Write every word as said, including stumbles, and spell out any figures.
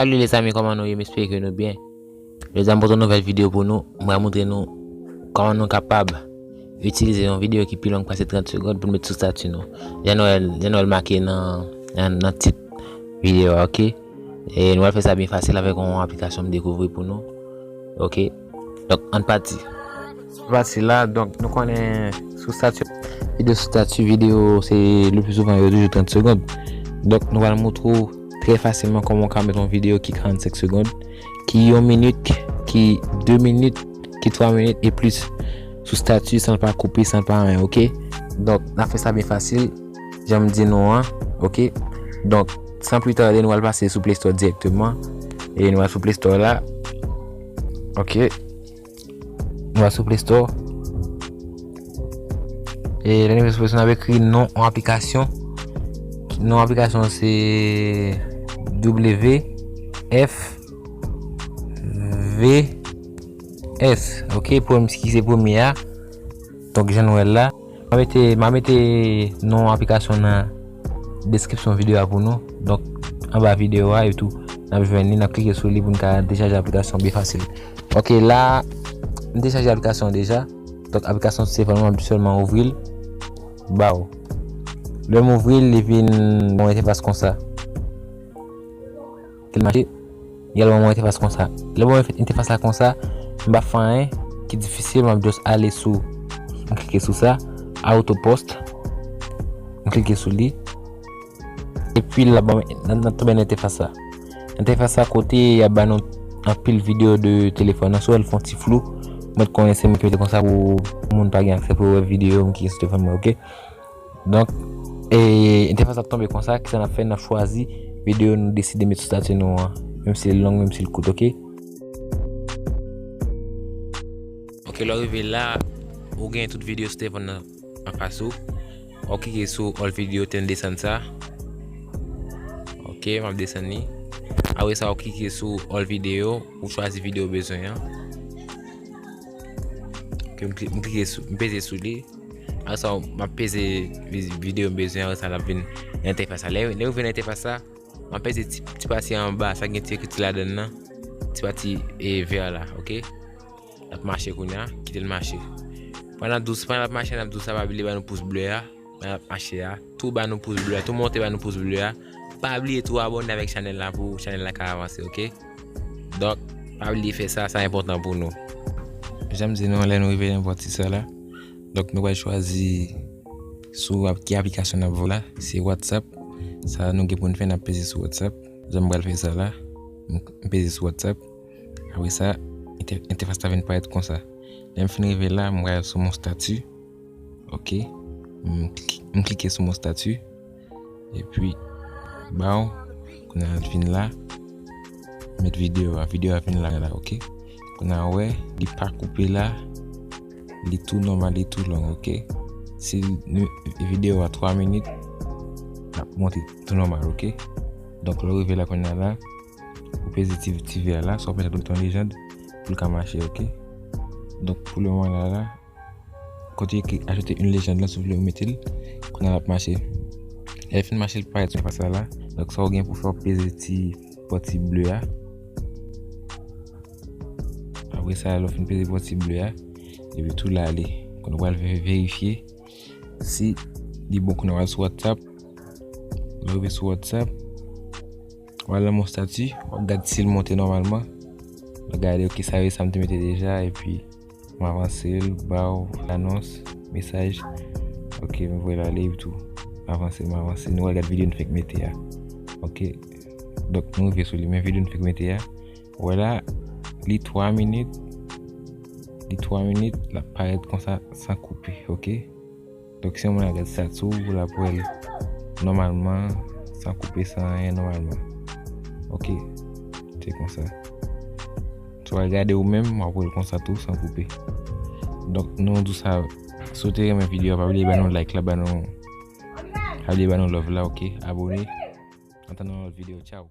Salut lezanmi, kòman nou ye? M espere ke nou byen. Lezanmi, m pote yon nouvèl videyo pou nou. Mwen montre nou kòman nou kapab itilize yon videyo ki pi long pase trant segonn pou n met sou stati nou. Jan nou wè l, jan nou wè l make nan, nan, nan tit videyo a, oke? E nou al fè sa byen fasil avèk yon aplikasyon m dekouvri pou nou. Oke? Donk, ann pati. Pati la, donk, nou konnen sou stati, videyo sou stati, videyo se le pli souvan yo toujou trant segonn. Donk, nou pral montre w trè fasilman kòman w ka met yon videyo ki karannsenk segonn, ki yon minit, ki de minit, ki twa minit e plis sou stati san l pa koupe, san l pa anyen, oke? Donk, n ap fè sa byen fasil, jan m di nou an, oke? Donk, san pli tade, nou al pase sou Play Store dirèkteman. E nou al sou Play Store la. Oke. Nou al sou Play Store. E lè nou sou Play Store, n ap ekri non yon aplikasyon. Non aplikasyon se W F V S. Oke, pou m ki se premye a. Donk, jan nou wè l la. M a mete, m a mete non aplikasyon nan deskripsyon videyo a pou nou. Donk, anba videyo a e tou, n ap jwenn li, n ap klike sou li pou n ka dechaje aplikasyon byen fasil. Oke, la, m dechaje aplikasyon deja. Donk, aplikasyon se sèlman, sèlman ouvri l. Baw. Lè m ouvri l, li vin yon entèfas konsa. Ke l mache. Li al ban mwen entèfas konsa. Lè ban mwen entèfas la konsa, m pa fè anyen ki difisil, m ap just ale sou, m klike sou sa, Auto Post. M klike sou li. Epi l ap ban mwen, n ap tonbe nan entèfas la. Entèfas la kote y ap ba nou anpil videyo de telefòn nan, sou wè l fè yon ti flou. Mwen konnen se mwen ki mete konsa pou moun pa gen aksè pou wè videyo m ki sou telefòn mwen, oke? Donk, e, entèfas la ap tonbe konsa, kisa n ap fè? N ap chwazi videyo nou deside met sou stati nou an, menm si l long, menm si l kout, oke? Oke, lè w rive la, ou gen tout videyo sou telefòn nan anfas ou. W ap klike sou All Video, te n desann sa. Oke, m ap desann li. Apre sa, w ap klike sou All Video, ou chwazi videyo w bezwen an. Oke, m kli-, m klike sou, m peze sou li. Apre sa, m ap peze vi-, videyo m bezwen, apre sa, l ap vin nan entèfas la. Lè, lè w vin nan entèfas la, m ap peze ti, ti pati anba, sa gen ti ekriti ladan l nan, ti pati, e, vè la, oke? L ap mache kounye a, kite l mache. Pandan l ap dous, pandan l ap mache, n ap dous, pa bliye ba nou pous ble a, pandan l ap mache a, tou ba nou pous ble a, tou monte ba nou pous ble a. Pa bliye tou abòne avèk chanèl la pou chanèl la ka avanse, oke? Donk, pa bliye fè sa, sa enpòtan pou nou. Jan m di nou, lè nou rive nan pati sa la, donk nou pral chwazi sou ap-, ki aplikasyon n ap voye la, se WhatsApp. Sa nou gen pou n fè, n ap peze sou WhatsApp. Jan m pral fè sa la, m, m peze sou WhatsApp. Apre sa, entè-, entèfas la vin parèt konsa. Lè m fin rive la, m pral sou mon stati. Oke. M kli-, m klike sou mon stati. Epi, baw, kounye a l vin la. Met videyo a, videyo a vin la, la, oke. Kounye a, wè, li pa koupe la. Li tou nòmal, li tou long, oke. Si nou, videyo a twa minit, l ap monte tou nòmal, oke. Donk, lè w rive la kounye a la, ou peze ti, ti vè a la, sa w mete tout yon lejand pou l ka mache, oke. Donk, pou le moman la, la, kote ekri ajoute une légende la, si w vle ou mete l, kounye a l ap mache. Lè l fin mache, l parèt sou entèfas la. Donk, sa w gen pou fè, w peze ti pati ble a. Apre sa, lè w fin peze pati ble a, epi tou l ale. Kounye a w pral ve-, verifye si li bon. Kounye a w al sou WhatsApp. Lè w rive sou WhatsApp, w al nan mon stati, w ap gad si l monte nòmalman. W ap gade, oke, sa yo, sa m te mete deja, epi m avanse l, baw, anons, mesaj. Oke, m voye l ale, epi tou, m avanse, m avanse. Nou al gad videyo n fèk mete a. Oke. Donk, nou rive sou li. Men videyo n fèk mete a. Wè la, li twa minit. Li twa minit, l ap parèt konsa, san koupe, oke? Donk, si yon moun al gad sa tou, l ap wè l nòmalman, san koupe, san anyen, nòmalman. Oke? Se konsa. Si w al gade ou menm, w ap wè l konsa tou, san koupe. Donk, nou di w sa, si w te renmen videyo a, pa bliye ba nou like la, ba nou, pa bliye ba nou love la, oke? Abòne. Ann tann yon lòt videyo. Tchaw.